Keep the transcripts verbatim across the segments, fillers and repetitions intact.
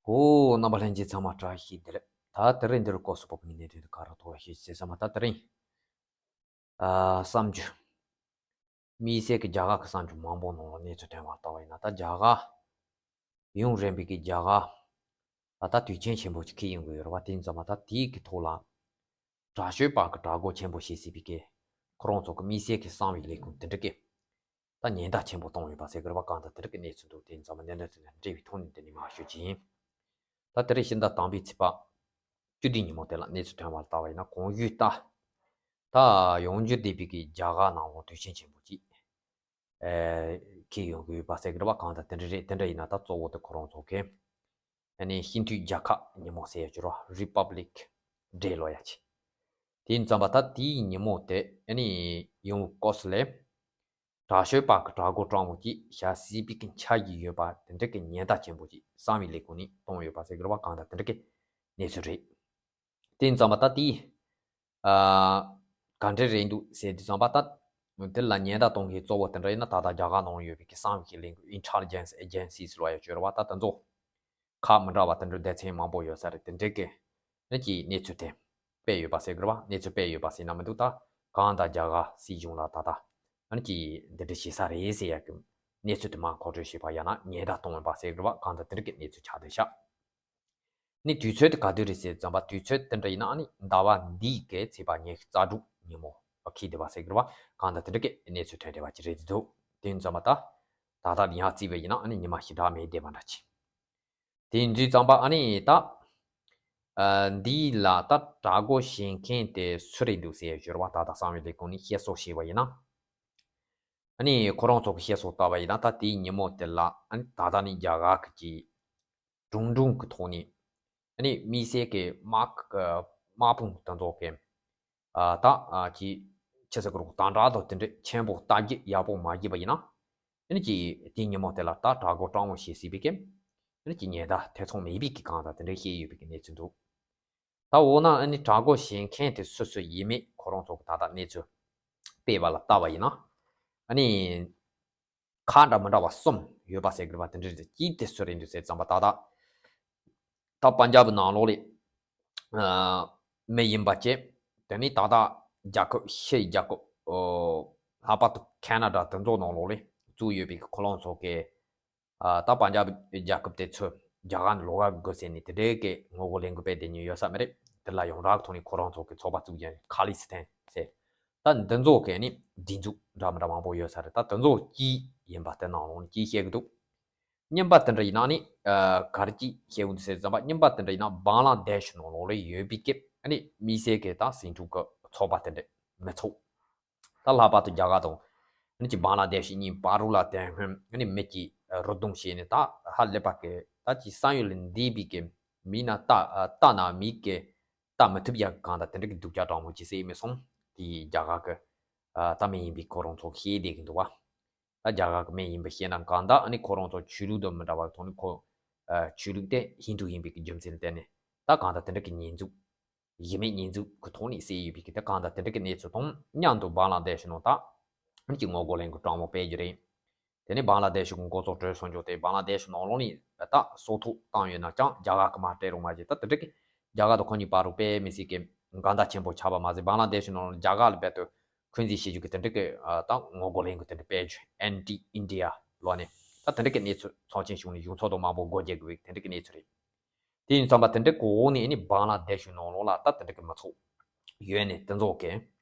ཨོ། རྣམ་པ་ལྷན་རྒྱས་ཚང་མ་བཀྲ་ཤིས་བདེ་ལེགས། ད་དེ་རིང་འདིར་སྐོར་སུ་བབས་ངེས་གནས་དོན་དུ་ག་རེ་ཐོག་ཤེས་ཟེར་ས་མ། ད་དེ་རིང་ཨ་བསམ་རྒྱུ། དམིགས་བསལ་གྱི་རྒྱ་གར་གྱི་བསམ་རྒྱུ་མང་པོ་ནང་ལ་གནས་ཚུལ་ཐོན་པ་ལྟ་བ་ཡིན་ན། ད་རྒྱ་གར་ཡུན་རིང་པོའི་གི་རྒྱ་གར་ལ་ད་དུས་ཆེན་ཆེན་པོ་ཅིག་འཁེལ་ཡོང་གི་ཡོད་རེད་བ། དེ་ཡིན་ཙང་མ་ད་དེའི་གི་ཐོག་ལ་དྲག་ཤོས་པ་གི་གྲགས་འགུལ་ཆེན་པོ་ཞེས་ཟེར་བའི་གི་ཁོ་རང་ཚོ་གི་དམིགས་བསལ་གྱི་གསང་བའི་ལས་ཁུངས་དེ་འདྲ་གི་ད་ཉེན་བརྡ་ཆེན་པོ་བཏང་ཡོད་པ་ཟེར་གི་རེད་བ། གང་ལྟར་དེ་འདྲ་གི་གནས་ཚུལ་འདུག་དེ་ཡིན་ཙང་མ་གནད་དོན་དེ་དང་འབྲེལ་བའི་ཐོག་ནས་འདི་ནས་མར་ཞུ་རྒྱུ་ཡིན། ད་དེ་རིང་ཕྱི་ཟླ་དང་པོའི་ཚེས་པ་བཅུ་བདུན་ཉིན་མོ་དེ་ལ་གནས་ཚུལ་ཐོན་པ་ལ་ལྟ་བ་ཡིན་ན། གོང་ཞུས་ལྟར་ད་ཡོང་རྒྱུ་བསྡད་པའི་གི་རྒྱ་གར་ནང་ལོགས་དུས་ཆེན་ཆེན་པོ་ཅིག་ཨེ་འཁེལ་ཡོང་གི་ཡོད་པ་ཟེར་གི་རེད་བ། གང་ལྟར་དེ་འདྲ་རེད། དེ་འདྲ་ཡིན་ན་ད་གཙོ་བོ་དེ་ཁོ་རང་ཚོ་གི་ཨ་ནི་སྤྱི་མཐུན་རྒྱལ་ཁབ་ཉིན་མོ་ཟེར་ཡ་ཅིག་རེད་བ། Republic Day ལབ་ཡ་ཅིག་དེ་ཡིན་ཙང་མ་ད་དེའི་ཉིན་མོ་དེ་ཨ་ནི་ཡོང་སྐབས་སུ་ལ་དྲག་ཤོས་པ་གི་གྲགས་འགུལ་སྤྲང་པོ་ཅིག་བཞག་སྲིད་པའི་གི་འཆར་གཞི་ཡོད་པ་དེ་འདྲ་གི་ཉེན་བརྡ་ཆེན་པོ་ཅིག་གསང་བའི་ལས་ཁུངས་ནས་བཏང་ཡོད་པ་ཟེར་གི་རེད་བ། གང་ལྟར་དེ་འདྲ་གི་གནས་ཚུལ་རེད། དེ་ཡིན་ཙང་མ་ད་དེ་ཨ་ག་འདྲ་རེད་འདུག་ཟེར་དུས་ཙམ་པ་ད་དེ་ལ་ཉེན་བརྡ་གཏོང་མཁན་གཙོ་བོ་དེ་འདྲ་ཡིན་ན། ད་ལྟ་རྒྱ་གར་ནང་ཡོད་པའི་གི་གསང་བའི་གི་ལས་ཁུངས་Intelligence Agencies ལབ་ཡ་ཅིག་ཡོད་རེད་བ། ད་དེ་ཚོ་ཁག་མི་འདྲ་བ་དེ་འདྲ་སྡེ་ཚན་མང་པོ་ཡོད་ས་རེད། དེ་འདྲའི་གི་ནི་ཅིག་གནས་ཚུལ་དེ་སྤེལ་ཡོད་པ་ཟེར་གི་རེད་བ། གནས་ཚུལ་སྤེལ་ཡོད་པ་ཟེར་ན་མི་འདུག་ད་གང་ལྟར་རྒྱ་གར་སྲིད་གཞུང་ལ་ད་ལྟ་ཨ་ནི་ཅིག་འདི་འདྲ་བྱེད་ས་རེད་ཟེར་ཡ་གི་གནས་ཚུལ་དེ་མར་མཁོ་སྤྲོད་བྱས་པ་ཡང་ན་ཉེན་བརྡ་གཏོང་ཡོད་པ་ཟེར་གི་རེད་བ། གང་ལྟར་དེ་འདྲ་གི་གནས་ཚུལ་ཆགས་བསྡད་ཤག་ནི་དུས་ཚོད་དེ་ག་དུས་རེད་ཟེར་ཙམ་པ། དུས་ཚོད་དེ་འདྲ་ཡིན་ན་ཨ་ནི་ཟླ་བ་འདིའི་གི་ཚེས་པ་ཉི་ཤུ་རྩ་དྲུག་ཉིན་མོ་འཁེལ་བསྡད་པ་ཟེར་གི་རེད་བ། གང་ལྟར་དེ་འདྲ་གི་གནས་ཚུལ་ཐོན་བསྡད་པ་ཅིག་རེད་འདུག་དེ་ཡིན་ཙང་མ་ད་ད་ལྟ་ཡར་བརྩིས་པ་ཡིན་ན་ཨ་ནི་ཉི་མ་ཞེ་དྲག་མེད་བསྡད་པ་འདྲ་ཅིག་དེ་ཡིན་དུས་ཙམ་པ་ཨ་ནི་ད་ཨ་འདི་ལ་ད་གྲགས་འགུལ་བྱེད་མཁན་དེ་སུ་རེད་འདུག་ཟེར་ཞོར་བ། ད་ལྟ་གསང་བའི་ལས་ཁུངས་ནས་བཤད་སྲོལ་བྱས་པ་ཡིན་ན། ཨ་ནི་ཁོ་རང་ཚོ་གི་བཤད་སྲོལ་ལྟ་བ་ཡིན་ན། ད་དེའི་ཉིན་མོ་དེ་ལ་ཨ་ནི་ད་ལྟ་ནི་རྒྱ་གར་གྱི་གྲུང་གྲུང་གི་ཐོག་ནས་ཨ་ནི་དམིགས་བསལ་གྱི་དམག་དམག་དཔུང་དེ་ཚོ་གི་ཨ་ད་ཨ་ཅི་ཆི་ཟེར་གི་རེད། དམ་དྲག་དང་དེ་འདྲ་ཆེན་པོ་བརྟག་དཔྱད་ཡག་པོ་མ་བྱས་པ་ཡིན་ན། ཨ་ནི་ཅི་དེའི་ཉིན་མོ་དེ་ལ་ད་གྲགས་འགུལ་སྤྲང་པོ་བྱེད་སྲིད་པའི་གི་ཨ་ནི་ཅི་ཉེན་བརྡ་ཐེ་ཚོམ་མེད་པའི་གི་གང་ལྟར་དེ་འདྲ་བཤད་ཡོད་པའི་གི་གནས་ཚུལ་འདུག་ད་འོ་ན་ཨ་ནི་གྲགས་འགུལ་བྱེད་མཁན་དེ་སུ་སུ་ཡིན་མིན་ཁོ་རང་ཚོ་གི་ད་ལྟ་གནས་ཚུལ་སྤེལ་བ་ལ་ལྟ་བ་ཡིན་ན། ཨ་ནི་ཁག་འདྲ་མི་འདྲ་བ་གསུམ་ཡོད་པ་ཟེར་གི་རེད་བ། དེ་འདྲ་རེད། གཅིག་དེ་སུ་རེད་འདུག་ཟེར་ཙམ་པ། ད་ལྟ་ད་པན་ཇབ་ནང་ལོགས་ལ་ཨ་མི་ཡིན་པ་བཅས། དེ་ནས་ད་ལྟ་རྒྱལ་ཁབ་ཕྱིའི་རྒྱལ་ཁབ་ཨོ་ལྷག་པར་དུ་ཁེ་ན་ཌ་དེ་ཚོ་ནང་ལོགས་ལ་བཙུགས་ཡོད་པའི་ཁོ་རང་ཚོ་གི་ཨ་ད་པན་ཇབ་རྒྱལ་ཁབ་དེ་ཚོ་རྒྱ་གར་ནས་ལོགས་ཀ་དགོས་ཟེར་ནས་དེ་འདྲའི་གི་ངོ་རྒོལ་ལས་འགུལ་སྤེལ་བསྡད་མཁན་ཡོད་ས་མ་རེད། དེ་ལ་ཡོངས་གྲགས་ཐོག་ནས་ཁོ་རང་ཚོ་གི་ཚོགས་པ་བཙུགས་ཡ་ཁ་ལི་སི་ཐན་ཟེར། ད་འདི་ཚོ་གི་ནི་སྒྲིག་འཛུགས་འདྲ་མི་འདྲ་མང་པོ་ཡོད་ས་རེད། ད་དེ་ཚོ་གཅིག་ཡིན་པ་དེ་ནང་ལོགས་ནས་གཅིག་བཤད་གི་འདུག་གཉིས་པ་དེ་འདྲ་ཡིན་ན་ནི་ཨ་ག་རེ་གཅིག་བཤད་གི་འདུག་ཟེར་ཙམ་པ། གཉིས་པ་དེ་འདྲ་ཡིན་ན་བང་ལ་དེ་ཤི་ནང་ལོགས་ལ་ཡོད་པའི་གི་ཨ་ནི་དམིགས་བསལ་གི་ད་ཟིང་འཁྲུག་གི་ཚོགས་པ་དེ་འདྲ་མི་ཚོགས། ད་ལྷག་པར་དུ་རྒྱ་གར་དང་ཨ་ནི་ཅིག་བང་ལ་དེ་ཤི་གཉིས་བར་དུ་ལ་དེ་སྔོན་ཨ་ནི་མི་གཅིག་རུབ་རྡུང་བྱས་ནས་ད་ཧ་ལས་པ་གི་ད་ཅིག་བསམ་ཡུལ་ལས་འདས་པའི་གི་མི་ན་ལྟ་ལྟ་ན་མི་གི་ལྟ་མི་ཐུབ་ཡ་གང་ལྟར་དེ་འདྲ་གི་སྡུག་ཅག་སྤྲང་པོ་ཅིག་བྱས་མི་སོང་། དེ་རྒྱ་གར་གི་ཨ་ད་མི་ཡིན་པའི་ཁོ་རང་ཚོ་བཤད་བསྡད་གི་འདུག་བ། ད་རྒྱ་གར་གི་མི་ཡིན་པ་བཤད་ན་གང་ལྟར་ཨ་ནི་ཁོ་རང་ཚོ་ཆོས་ལུགས་དང་མི་འདྲ་བ་ཐོག་ནས་ཁོ་ཨ་ཆོས་ལུགས་དེ་ཧིན་དུ་ཡིན་པའི་གི་རྒྱུ་མཚན་ལ་བརྟེན་ནས་ད་གང་ལྟར་དེ་འདྲ་གི་ཉེས་འཛུགས་གཞི་མེད་ཉེས་འཛུགས་ཀྱི་ཐོག་ནས་བསད་ཡོད་པའི་གི་ད་གང་ལྟར་དེ་འདྲ་གི་གནས་ཚུལ་དང་མཉམ་དུ་བང་ལ་དེ་ཤི་ནང་ད་ཨ་ནི་ཅིག་ངོ་རྒོལ་ལས་འགུལ་སྤྲང་པོ་སྤེལ་རྒྱུ་རེད། དེ་ནས་བང་ལ་དེ་ཤི་གི་འགོ་ཚུགས་གྲོས་སོང་རྒྱུ་དེ་བང་ལ་དེ་ཤི་ནང་ལོགས་ནས་ད་སྲོག་ཐོག་བཏང་ཡོད་ན་ཀྱང་རྒྱ་གར་གི་མ་སྤྲད་རུང་མ་བྱེད། ད་དེ་འདྲ་གི་རྒྱ་གར་དང་ཁོ་གཉིས་བར་དུ་དཔེ་མི་སྲིད་གི་འགལ་ཟླ་ཆེན་པོ་ཆགས་པ་མ་ཟད། བང་ལ་དེ་ཤི་ནང་ལོགས་རྒྱ་གར་ལ་རྦད་དེ་འཁོན་འཛིན་བྱེད་རྒྱུ་གི་དེ་འདྲ་གི་ཨ་ད་ངོ་རྒོལ་ལས་འགུལ་དེ་འདྲ་སྤེལ་རྒྱུ། Anti India ལབ་ནས་ད་དེ་འདྲ་གི་གནས་ཚུལ་ཚོགས་ཆེན་བྱུང་ནས་གཞུང་ཚབ་དང་མང་པོ་སྒོ་འབྱེད་དགོས་པའི་དེ་འདྲ་གི་གནས་ཚུལ་རེད། དེ་ཡིན་ཙམ་པ་དེ་འདྲ་གི་འོག་ནས་ཨ་ནི་བང་ལ་དེ་ཤི་ནང་ལོགས་ལ་ད་དེ་འདྲ་གི་མི་ཚོགས་ཡོད་ནས་དེ་ཚོ་གི་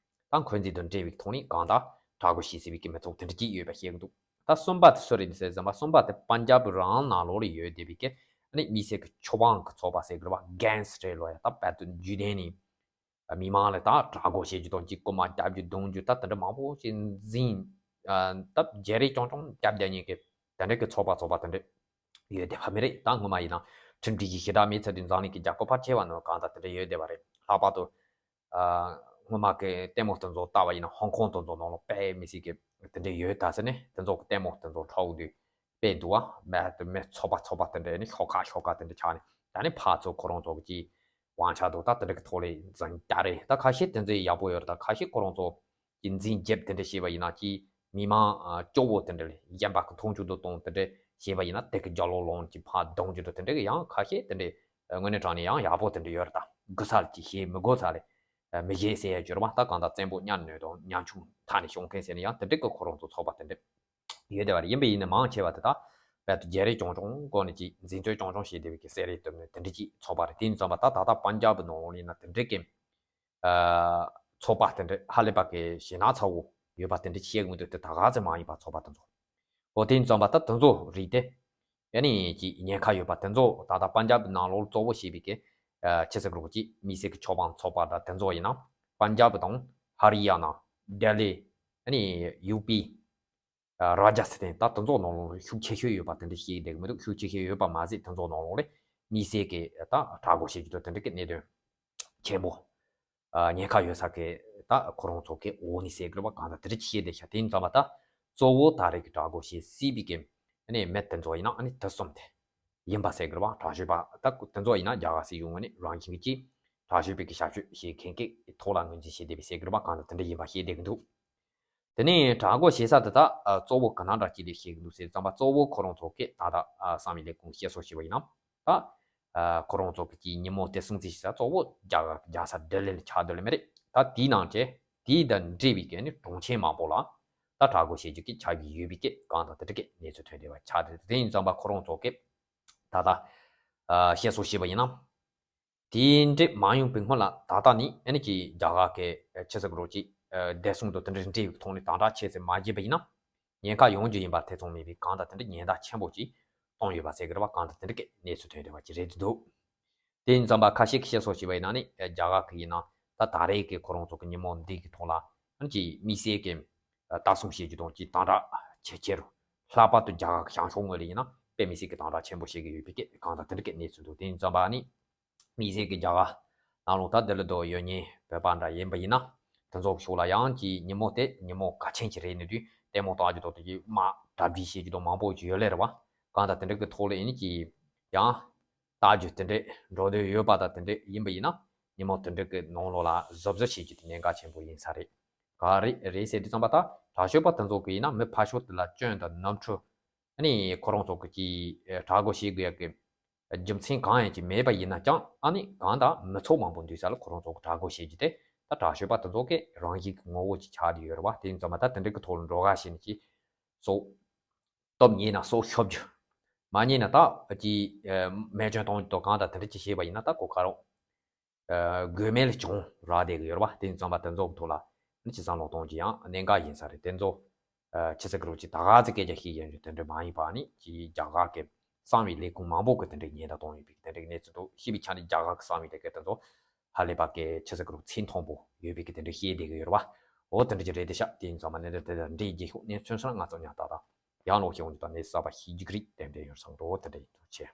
ད་འཁོན་འཛིན་དང་འབྲེལ་བའི་ཐོག་ནས་གང་ལྟར་གྲགས་འགུལ་བྱེད་སྲིད་པའི་གི་མི་ཚོགས་དེ་འདྲ་གཅིག་ཡོད་པ་བཤད་ཀྱི་འདུག་ད་གསུམ་པ་དེ་སུ་རེད་ཟེར་ཙམ་པ། གསུམ་པ་དེ་པན་ཇབ་རང་ནང་ལོགས་ལ་ཡོད་བསྡད་པའི་གི་ཨ་ནི་དམིགས་བསལ་གི་ཆོས་དབང་གི་ཚོགས་པ་ཟེར་གི་རེད་བ། གྷན་སི་རེད་ལོ་ཡ། ད་རྦད་དེ་བརྒྱུད་ལྡན་ནས་མི་མང་ལ་ད་དྲག་རྒོལ་བྱེད་རྒྱུ་དང་གཅིག་རྐུན་མ་རྒྱག་རྒྱུ་རྡུང་རྒྱུ་ད་དེ་འདྲ་མང་པོ་ཞིག་འཛིན། ཨ་ད་བརྗེ་རེས་རྐྱང་རྐྱང་རྒྱབ་བསྡད་མཁན་གྱི་དེ་འདྲ་གི་ཚོགས་པ་ཚོགས་པ་དེ་འདྲ་ཡོད་བསྡད་པ་མ་རེད། ད་སྔོན་མ་ཡིན་ན་ཁྲིམས་སྒྲིག་གཞི་ཞེ་དྲག་མེད་ཚར་དུས་འཛམ་གླིང་གི་རྒྱལ་ཁབ་ཕལ་ཆེ་བ་ནང་གང་ལྟར་དེ་འདྲ་ཡོད་བསྡད་པ་རེད། ལྷག་པར་དུ་ཨ་སྔོན་མ་གི་ལྟད་མོ་དེ་ཚོ་ལྟ་བ་ཡིན་ན་ཧོང་ཀོང་དེ་ཚོ་ནང་ལ་དཔེ་མི་སྲིད་གི་དེ་འདྲ་ཡོད་ད་ཟེར་ནས། དེ་ཚོ་གི་ལྟད་མོ་དེ་ཚོ་འཁྲབ་དུས་དཔེ་འདུག་བ། མེད་དུ་མེད་ཚོགས་པ་ཚོགས་པ་དེ་འདྲ་ནི་ཤོག་ཁག་ཤོག་ཁག་དེ་འདྲ་ཆགས་ནས། ད་ནི་ཕར་ཚུར་ཁོ་རང་ཚོ་གི་དབང་ཆ་དང་ད་དེ་འདྲ་གི་ཐོག་ལ་འཛིང་རྒྱག་རེད། ད་ཁ་ཤས་དེ་ཚོ་ཡག་པོ་ཡོད་རེད། ད་ཁ་ཤས་ཁོ་རང་ཚོ་གི་འཛིང་རྒྱབ་དེ་འདྲ་བྱས་པ་ཡིན་ན་གི་མི་མང་ཨ་སྐྱོ་བོ་དེ་འདྲ་ལ་གཞན་པ་གི་མཐོང་ཆུང་དུ་གཏོང་དེ་འདྲ་ ཞེས་པ་ཡིན་ན་དེ་གི་རྒྱ་ལོ་ལོང་གི་ཕ་གདོང་གི་འགྲོ་དེ་འདྲ་གི་ཡང་ཁ་ཤས་དེ་འདྲའི་དངོས་གནས་དྲང་ནས་ཡང་ཡག་པོ་དེ་འདྲ་ཡོད་རེད། ད་དགུ་ས་ལ་ཅིག་ཤེས་མི་དགོས་ས་ལས་མི་ཤེས་ཟེར་ཡ་གྱུར་པ། ད་གང་ལྟར་བཙན་པོ་གཉའ་གནོན་དང་ཉམ་ཆུང་མཐའ་ནས་བྱུང་མཁན་ཟེར་ནས་ཡང་དེ་འདྲ་གི་ཁོ་རང་ཚོ་ཚོགས་པ་དེ་འདྲ་ཡོད་བསྡད་པ་རེད། ཡིན་པ་ཡིན་ན་མང་ཆེ་བ་དེ་དག་རྦད་དེ་རྒྱལ་རེ་རྐྱང་རྐྱང་སྒོ་ནས་ཅིག་འཛིན་སྐྱོང་རྐྱང་རྐྱང་བྱེད་བསྡད་པའི་གི་སེ་རེ་བཏབ་ནས་དེ་འདྲ་ཅིག་ཚོགས་པ་རེད། དེ་ཡིན་ཙང་པ་ད་ད་ལྟ་པན་ཇབ་ནང་ལོགས་ཡིན་ན་དེ་འདྲ་གི་ཨ་ཚོགས་པ་དེ་འདྲ་ཧ་ལས་པ་གི་ཞེད་སྣང་ཚ་བོ་ཡོད་པ་དེ་འདྲ་བཤད་གི་མི་འདུག་དེ་ད་ག་ཚོད་མང་ཡིན་པ་ཚོགས་པ་དེ་ཚོ། འོ་དེ་ཡིན་ཙང་པ་ད་དེ་ཚོ་རིགས་དེ་ཡ་ནི་ཀྱི་ཉེན་ཁ་ཡོད་པ་དེ་ཚོ་ད་ལྟ་པན་ཇབ་ནང་ལོགས་གཙོ་བོ་བྱས་པའི་གི་ཨ་ཆི་ཟེར་གི་རེད་ཀྱི་མི་སེར་གི་ཆོས་དཔོན་ཚོགས་པ་དང་དེ་ཚོ་ཡིན་ན་པན་ཇབ་དང་ཧ་རི་ཡ་ན། ལྡི་ལི། ཨ་ནི་ཡུ་པི། ར་ཇ་སི་ཐན། ད་དེ་ཚོ་ནང་ལོགས་ལ་ཤུགས་ཆེ་ཤོས་ཡོད་པ་དེ་འདྲ་ཞིག་བསྡད་གི་མི་འདུག་ཤུགས་ཆེ་ཤོས་ཡོད་པ་མ་ཟད་དེ་ཚོ་ནང་ལོགས་ལ་མི་སེར་གི་ད་དྲག་རྒོལ་བྱེད་རྒྱུ་དང་དེ་འདྲ་གི་གནད་དོན་ཆེན་པོ། ཨ་ཉེན་ཁ་ཡོད་ས་གི་ད་ཁོ་རང་ཚོ་གི་འོག་ནས་ཟེར་དགོས་པ་གང་ལྟར་དེ་འདྲ་ཞིག་བསྡད་ཤག་དེ་ཡིན་ཙང་པ་ད་གཙོ་བོ་ད་རེས་ཀྱི་དྲག་རྒོལ་བྱེད་སྲིད་པའི་གི་ཨ་ནི་མི་དེ་ཚོ་ཡིན་ན་ཨ་ནི་དེ་གསུམ་དེ་ཡིན་པ་ཟེར་དགོས་པ། དྲག་སྤྱོད་པ་ད་དེ་ཚོ་ཡིན་ན་རྒྱ་གར་སྲིད་གཞུང་ངོས་ནས་རང་བཞིན་གྱི་དྲག་སྤྱོད་པའི་གི་བྱ་སྤྱོད་བྱེད་མཁན་གི་ཐོག་ལ་ངོས་འཛིན་བྱེད་བསྡད་པའི་ཟེར་དགོས་པ་གང་ལྟར་དེ་འདྲ་ཡིན་པ་ཤེས་བསྡད་གི་འདུག་དེ་ནས་དྲག་རྒོལ་བྱེད་ས་དེ་དག་ཨ་གཙོ་བོ་ག་ན་འདྲ་ཅིག་ལས་བྱེད་ཀྱི་འདུག་ཟེར་ཙམ་པ་གཙོ་བོ་ཁོ་རང་ཚོ་གིས་ད་ལྟ་ཨ་གསང་བའི་ལས་ཁུངས་བཤད་སྲོལ་བྱས་པ་ཡིན་ན་ད་ཨ་ཁོ་རང་ཚོ་གི་ཉིན་མོ་དེ་སྲུང་བརྩི་བྱེད་ས་གཙོ་བོ་རྒྱ་གར་རྒྱལ་ས་ལྡི་ལི་ལ་ཆགས་བསྡད་ལེ་མ་རེད། ད་དེའི་ནང་བཅས་དེ་དང་འབྲེལ་བའི་གི་ནི་གྲོང་ཁྱེར་མང་པོ་ལ་ད་དྲག་རྒོལ་བྱེད་རྒྱུ་གི་ཆགས་ཀྱི་ཡོད་པའི་གི་གང་དང་དེ་འདྲ་གི་གནས་ཚུལ་ཐོན་བསྡད་པ་ཆགས་བསྡད། དེ་ཡིན་ཙམ་པ་ཁོ་རང་ཚོ་གིས་ད་ལྟ་ཨ་བཤད་སྲོལ་བྱས་པ་ཡིན་ན། དེའི་འདྲ་མ་ཡོང་བའི་སྔོན་ལ་ད་ལྟ་ནི་ཨ་ནི་ཀྱི་རྒྱ་གར་གི་ཆི་ཟེར་གི་རེད་ཀྱི་བདེ་སྲུང་དང་དེ་འདྲ་འབྲེལ་བའི་ཐོག་ནས་དམ་དྲག་ཆེ་ཙམ་མ་བྱས་པ་ཡིན་ན་ཉེན་ཁ་ཡོང་རྒྱུ་ཡིན་པ་ཐེ་ཚོམ་མེད་པའི་གང་དང་དེ་འདྲ་ཉེན་བརྡ་ཆེན་པོ་ཅིག་བཏང་ཡོད་པ་ཟེར་གི་རེད་པ། གང་དང་དེ་འདྲ་གི་གནས་ཚུལ་ཐོན་བསྡད་པ་ཅིག་རེད་འདུག་དེ་ཡིན་ཙམ་པ་ཁ་ཤས་ཀྱིས་བཤད་སྲོལ་བྱས་པ་ཡིན་ན་ནི་རྒྱ་གར་གི་ཡིན་ན་ད་ད་རེས་ཀྱི་ཁོ་རང་ཚོ་གི་ཉིན་མོ་འདི་གི་ཐོག་ལ་ཨ་ནི་ཀྱི་དམིགས་བསལ་གྱི་ལྟ་སྲུང་བྱེད་རྒྱུ་དང་ཀྱི་དམ་དྲག་ཆེ་ཆེ་རུ་ལྷག་པར་དུ་རྒྱ་གར་གྱི་བྱང་ཕྱོགས་ངོས་ལ་ཡིན་ན་དཔེ་མི་སྲིད་ཀྱི་དམ་དྲག་ཆེན་པོ་བྱེད་ཀྱི་ཡོད་པའི་སྐད་གང་དང་དེ་འདྲ་གི་གནས་ཚུལ་འདུག་དེ་ཡིན་ཙམ་པ་ནི་དམིགས་བསལ་གྱི་རྒྱ་གར་ནང་ལོགས་ད་ལྡི་ལི་དང་ཡོད་མཁན་བོད་པ་འདྲ་ཡིན་པ་ཡིན་ན་དེ་ཚོ་གི་ཕྱོགས་ལ་ཡང་གྱི་ཉིན་མོ་དེ་ཉིན་མོ་གལ་ཆེན་ཞིག་རེད་ནི་དུས་ལྟད་མོ་ལྟ་རྒྱུ་དང་དེ་གི་དམག་གྲ་སྒྲིག་བྱེད་རྒྱུ་དང་མང་པོ་ཅིག་ཡོད་ལེ་རེད་བ། གང་དང་དེ་འདྲ་གི་ཐོག་ལ་ཡིན་ནི་གི་ཡང་ལྟ་རྒྱུ་དེ་འདྲ་འགྲོ་འདོད་ཡོད་པ་དང་དེ་འདྲ་ཡིན་པ་ཡིན་ན་ཉིན་མོ་དེ་འདྲ་གི་ནང་ལོགས་ལ་གཟབ་གཟབ་བྱེད་རྒྱུ་དེ་གནད་འགག་ཆེན་པོ་ཡིན་ས་རེད། ག་རེ་རེད་ཟེར་དུས་ཙམ་པ་ད་དྲག་སྤྱོད་པ་དེ་ཚོ་གི་ཡིན་ན་མི་ཕར་ཕྱོགས་དེ་ལ་སྐྱོན་དང་ནོར་འཁྲུལ་ཨ་ནི་ཁོ་རང་ཚོ་གི་ཀྱི་དྲག་རྒོལ་བྱེད་དགོས་ཡ་གི་རྒྱུ་མཚན་གང་ཡང་ཅིག་མེད་པ་ཡིན་ན་ཀྱང་ཨ་ནི་གང་ལྟར་མི་ཚོགས་མང་པོ་འདུས་ས་ལ་ཁོ་རང་ཚོ་གི་དྲག་རྒོལ་བྱེད་རྒྱུ་དེ་ད་དྲག་སྤྱོད་པ་དེ་ཚོ་གི་རང་བཞིན་གྱི་ངོ་བོ་ཅིག་ཆགས་བསྡད་ཡོད་རེད་བ། དེ་ཡིན་ཙམ་པ་ད་དེ་འདྲ་གི་ཐོག་ལ་འགྲོ་ག་ཞེས་ནས་ཀྱི་སོགས་སྟོབས་ཉེས་ན་སྲོག་ཤོར་རྒྱུ། མ་ཉེས་ན་ད་ཀྱི་རྨས་སྐྱོན་གཏོང་རྒྱུ་དང་གང་དང་དེ་འདྲ་ཅིག་བྱས་པ་ཡིན་ན་ད་གོ་ཁ་རང་དགོས་མེད་ལ་གྱོང་རག་བསྡད་ཀྱི་ཡོད་རེད་བ། དེ་ཡིན་ཙམ་པ་དེ་ཚོ་གི་ཐོག་ལ་ནི་ཅི་བསམ་བློ་གཏོང་རྒྱུ་ཡང་གནད་འགག་ཡིན་ས་རེད། དེ་ཚོ་ཆི་ཟེར་གི་རེད་ཀྱི་ད་ག་ཚོད་སྐད་ཆ་བཤད་ཡོང་རྒྱུ་དེ་འདྲ་མ་ཡིན་པ་ནི་ཀྱི་རྒྱ་གར་གྱི་གསང་བའི་ལས་ཁུངས་མང་པོ་གི་དེ་འདྲའི་ཉེན་བརྡ་གཏོང་ཡོད་པའི་དེ་འདྲའི་གནས་ཚུལ་འདུག་ཤེས་པའི་ཆ་ནས་རྒྱ་གར་གྱི་གསང་བའི་ལས་ཀ་དེ་ཚོ་ཧ་ལས་པ་གི་ཆི་ཟེར་གི་རེད་ཚད་མཐོན་པོ་ཡོད་པའི་གི་དེ་འདྲ་བཤད་བསྡད་ཀྱི་ཡོད་རེད་བ། འོ་དེ་འདྲ་ཅིག་རེད་དེ་ཤག་དེ་ཡིན་ཙམ་པ་ནི་དེ་དེ་འདྲའི་རྗེས་ཤོག་གནས་ཚུལ་སོང་ན་ང་ཚོ་ཉག་ཏག་ཏག་ཡང་ལོག་ཤེས་འོང་རྒྱུ་དང་གནས་གསར་པ་ཤེས་རྒྱུ་གི་རིགས་ཏན་ཏན་ཡོད་སང་འགྲོ་དེ་འདྲ་ཡིན་འདུག་ཆེ།